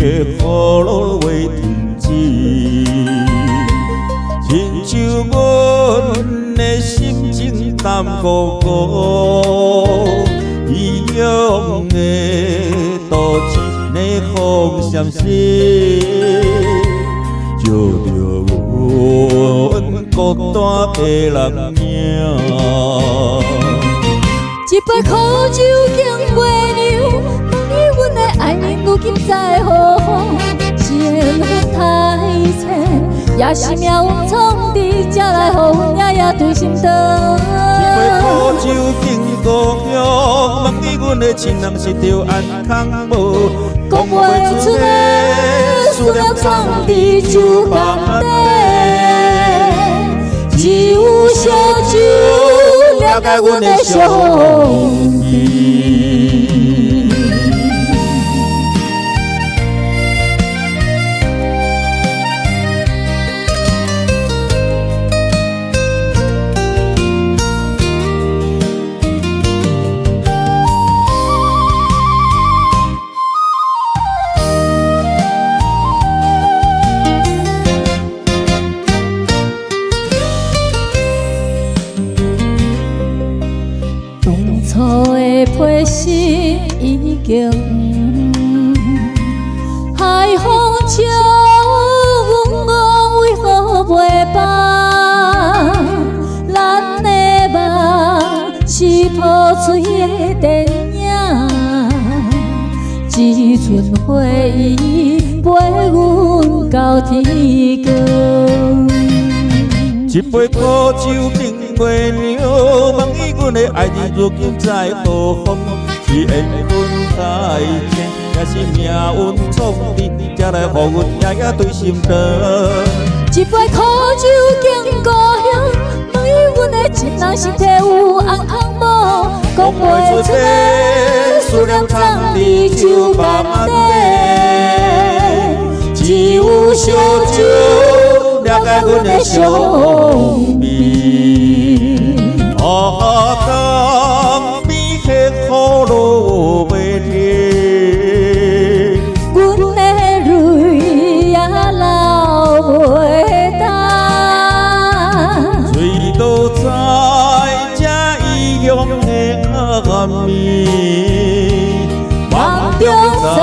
雨落袂停止，亲像阮的心情淡糊糊，异乡的都市的风闪烁，照著阮孤单的人影。一杯苦酒敬月娘，问伊阮的爱人如今在何方？是缘分太浅，也是命运创治，才来予阮夜夜对心肠。一杯苦酒敬故乡，问伊阮的亲人是著安康无？讲袂出的思念藏伫酒甕底，只有烧酒了解阮的伤悲。当初的批誓已经海风笑阮讲为何袂放？咱的梦是破碎的电影，一阵回忆陪阮到天光。一杯苦酒敬月娘，问伊阮的爱人如今在何方？是缘分太浅，也是命运创治，才来予阮夜夜对心肠。一杯苦酒敬故乡，问伊阮的情人身体有安康无？讲袂出的思念藏伫酒甕底，只有烧酒了解阮的伤悲。啊，东边彼雨落袂停，阮的泪也流袂干。醉倒在这异乡的暗暝，梦中在